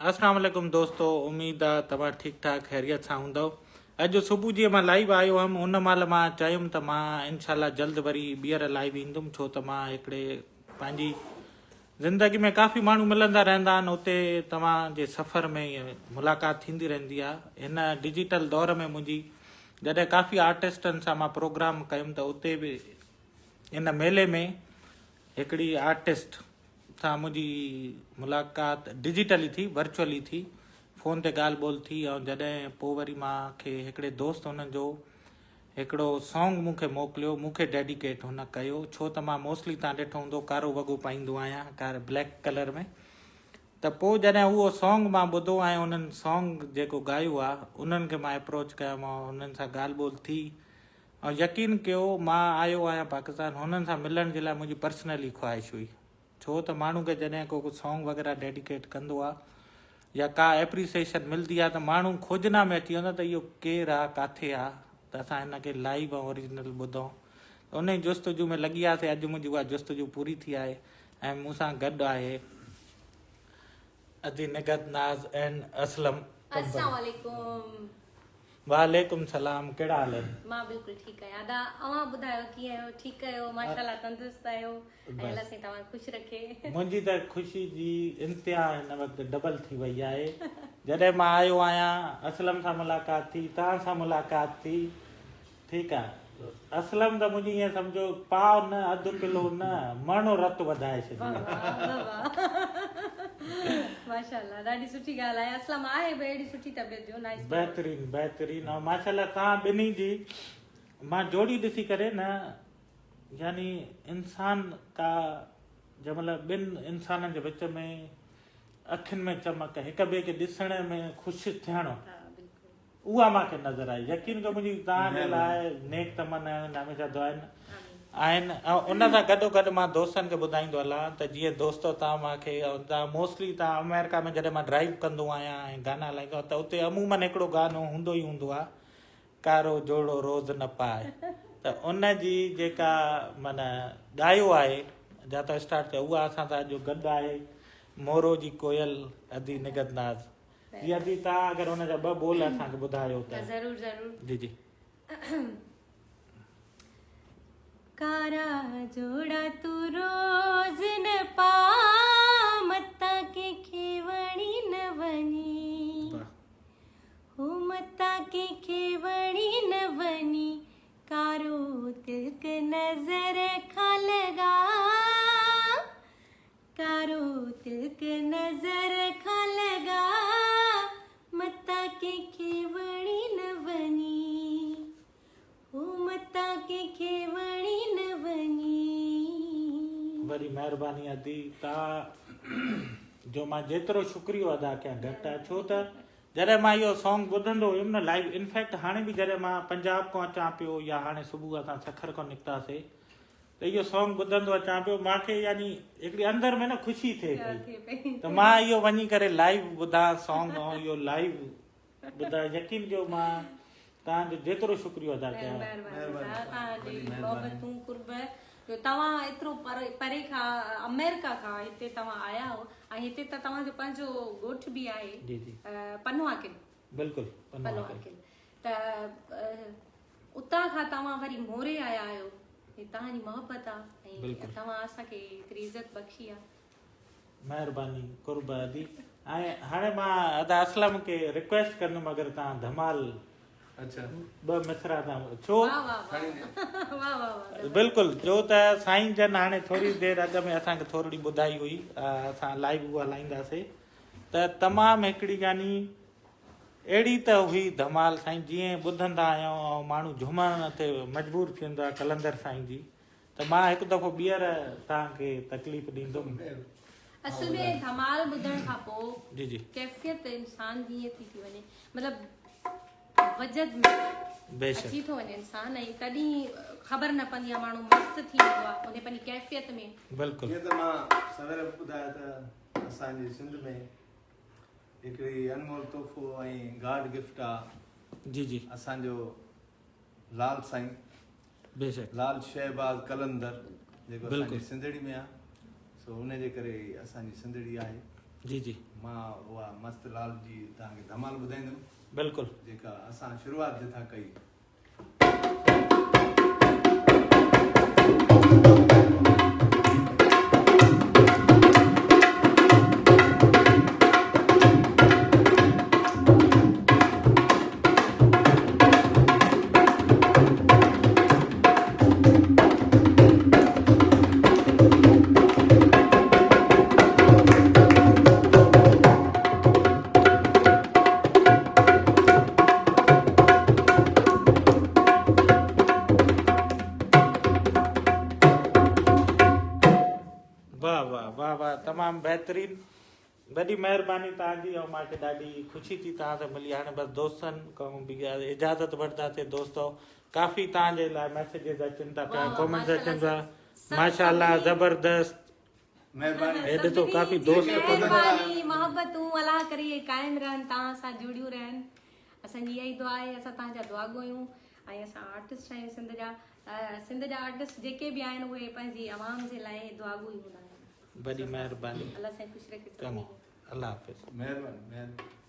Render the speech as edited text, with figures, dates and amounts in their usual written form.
اسلام عليڪم دوستو اميد آ توهان ٺيڪ ٺاڪ خيريت سان هوندؤ اڄ صبح جيئن مان لائيو آيو هيم ان مهل مان چيم ته مان انشاء الله جلد وري ٻيهر لائيو ايندم ڇو ته مان هڪڙي پنهنجي زندگي ۾ ڪافي ماڻهو ملندا رهندا آهن اتي توهان جي سفر ۾ ملاقات ٿيندي رهندي آ هن ڊجيٽل دور ۾ منهنجي جڏهن ڪافي آرٽسٽن سان مان پروگرام ڪيم ته اتي به ان ميلي ۾ هڪڙي آرٽسٽ سان منهنجي ملاقات ڊجيٽلي ٿي ورچوئلي ٿي فون تي ڳالهه ٻولهه ٿي ۽ جڏهن پوء وري مان کي هڪڙي دوست هنن جو هڪڙو سانگ مون کي موڪليو مون کي ڊيڊيڪيٽ هن ڪيو ڇو ته مان موسٽلي تان ڏٺو هوندو ڪارو وڳو پائيندو آهيان ڪار بليڪ ڪلر ۾ ته پوء جڏهن اهو سانگ مان ٻڌو ۽ انهن سانگ جيڪو ڳايو آهي انهن کي مان اپروچ ڪيم ۽ انهن سان ڳالهه ٻولهه ٿي ۽ يقين ڪيو مان آيو آهيان پاڪستان هنن سان ملڻ جي لاء منهنجي پرسنلي خواهش هئي ڇو ته ماڻهو کي جڏهن ڪو سانگ وغيره ڊيڊيڪيٽ ڪندو آ يا ڪا ايپريسيشن ملدي آ ته ماڻهو کوجنا ۾ اچي ويندو ته اهو ڪير آ ڪاٿي آ ته اسان هن کي لائيو ۽ اوريجنل ٻڌون ته انهي جستجو ۾ لڳي وياسي اڄ منهنجي اها جستجو پوري ٿي آهي ۽ مون سان گڏ آهي ادي نگهت ناز اينڊ اسلم قمبر. السلام عليڪم. وعليڪم سلام ڪهڙا حال آهن. مان بلڪل ٺيڪ آهيان ادا اوهان ٻڌايو ڪيئن آهيو ٺيڪ آهيو ماشاءالله تندرست آهيو ۽ الله سائين توهان کي خوش رکي. منهنجي ته خوشي جي انتها هن وقت ڊبل ٿي وئي آهي جڏهن مان آيو آهيان اسلم سان ملاقات ٿي توهان سان ملاقات ٿي ٺيڪ آ اسلم ته منهنجي ائين سمجهو پاء نه اڌ ڪلو نه مڻ رت وڌائي ڇڏي. ماشاءالله ڏاڍي سٺي ڳالهه آهي اسلم آهي به اهڙي سٺي طبيعت جو نائس بهترين بهترين ۽ ماشاءالله توهان ٻنهي جي مان جوڙي ڏسي ڪري نه يعني انسان ڪا جنهن مهل ٻن انسانن جي وچ ۾ اکين ۾ چمڪ هڪ ٻئي کي ڏسڻ ۾ خوش ٿيڻ اها مان کي نظر آئي. يقين ڪيو منهنجي توهان جي لاء نيڪ تمنائون آهن هميشه دعائن آهن ۽ ان سان گڏو گڏ مان دوستن کي ٻڌائيندو هلان ته جيئن دوستو توهان مان کي ۽ توهان موسٽلي توهان آمريڪا ۾ جڏهن مان ڊرائيو ڪندو آهيان ۽ گانا هلائيندو آهيان ته اتي عمومن هڪڙو گانو هوندو ئي هوندو آهي ڪارو جوڙو روز نه پاء ته ان جي جيڪا معنيٰ ڳايو آهي جاتان اسٽارٽ ٿيو اها اسان سان اڄ گڏ آهي مورو جي ڪوئل ادي نگهت ناز جي ادي توهان اگر ان جا ٻه ٻول اسان کي ٻڌايو ته ضرور ضرور جي جي. ڪارا جوڙا تون روز نه پا متان ڪنهن کي وڻي نه وڃي هو متان ڪنهن کي وڻي نه وڃي ڪارو تلڪ نظر کان لڳا ڪارو تلڪ نظر کان لڳا، متان ڪنهن کي وڻي نه وڃي، هو متان ڪنهن کي وڻي نه وڃي. وڏي مهرباني ادي توهان جو مان جيترو شڪريو ادا ڪيان گهٽ آهي ڇو ته جڏهن مان اهو سانگ ٻڌندو هيم نه لائيو انفيڪٽ هاڻي به جڏهن مان پنجاب کان اچان پيو يا هاڻي صبح اسان سکر کان نڪتاسي ته اهو سانگ ٻڌندو اچان پيو مان کي يعني هڪڙي اندر ۾ نه خوشي ٿئي پئي ته مان اهو وڃي ڪري لائيو ٻڌان سانگ ۽ اهو لائيو ٻڌان يقين ڪيو مان توهان جو جيترو شڪريو ادا ڪيان. توهان جي محبتون قرب جو توهان ايترو پري کان آمريڪا کان هتي توهان آيا آهيو ۽ هتي ته توهان جو پنهنجو ڳوٺ به آهي جي جي پنوعاقل بلڪل پنوعاقل ته اتان کان توهان وري موري آيا آهيو هي توهان جي محبت آ ۽ توهان اسان کي ايتري عزت بخشي آ. مهرباني قرب ادي ۽ هاڻي مان ادا اسلم کي ريڪويسٽ ڪندم اگر توهان ڌمال اڇا ٻه مصرع تان ڇو واه واه واه واه واه بلڪل جو ته سائين جن هاڻي ٿوري دير اڳ ۾ اسان کي ٿورڙي ٻڌائي هئي اسان لائيو اها هلائينداسي ته تمام هڪڙي يعني اهڙي ته هئي ڌمال سائين جيئن ٻڌندا آهيون ۽ ماڻهو جهومڻ تي مجبور ٿي ويندو آهي قلندر سائين جي ته مان هڪ دفعو ٻيهر توهان کي تڪليف ڏيندم. اصل ۾ ڌمال ٻڌڻ کان پوء جي جي ڪيفيت انسان جي ائين ٿي ٿي وڃي مطلب وجد ۾ بيشڪ اچي ٿو وڃي انسان ۽ تڏهن خبر نه پوندي آهي ماڻهو مست ٿي ويندو آهي ان پنهنجي ڪيفيت ۾. بلڪل. جيئن ته مان سوير به ٻڌايو ته اسان جي سنڌ ۾ هڪڙي انمول تحفو ۽ گاڊ گفٽ آ. جي جي. اسان جو لال سائين. بيشڪ. لال شهباز قلندر جيڪو اسان جي سنڌڙي ۾ آ سو ان جي ڪري اسان جي سنڌڙي آهي. جي جي. مان اها مست لال جي توهان کي ڌمال ٻڌائيندم. بلڪل. جيڪا اسان شروعات جٿا ڪئي. واه واه واه واه تمام بهترين وڏي مهرباني توهان جي ۽ مانکي ڏاڍي خوشي ٿي توهان سان ملي هاڻي بس دوستن کان به اجازت وٺنداسين دوستو ڪافي توهان جي لاء ميسيجز اچن ٿا پيا ڪومنٽس اچن ٿا ماشاءالله زبردست مهرباني هي ڏسو ڪافي دوست مهرباني محبتون الله ڪري اهي قائم رهن توهان سان جڙيون رهن اسان جي اها ئي دعا آهي اسان توهان جا دعاگو آهيون ۽ اسان آرٽسٽ آهيون سنڌ جا سنڌ جا آرٽسٽ جيڪي به آهن اهي پنهنجي عوام جي لاء دعاگو ئي هوندا آهن. وڏي مهرباني الله سائين خوش رکي چڱو الله حافظ. مهرباني مهرباني.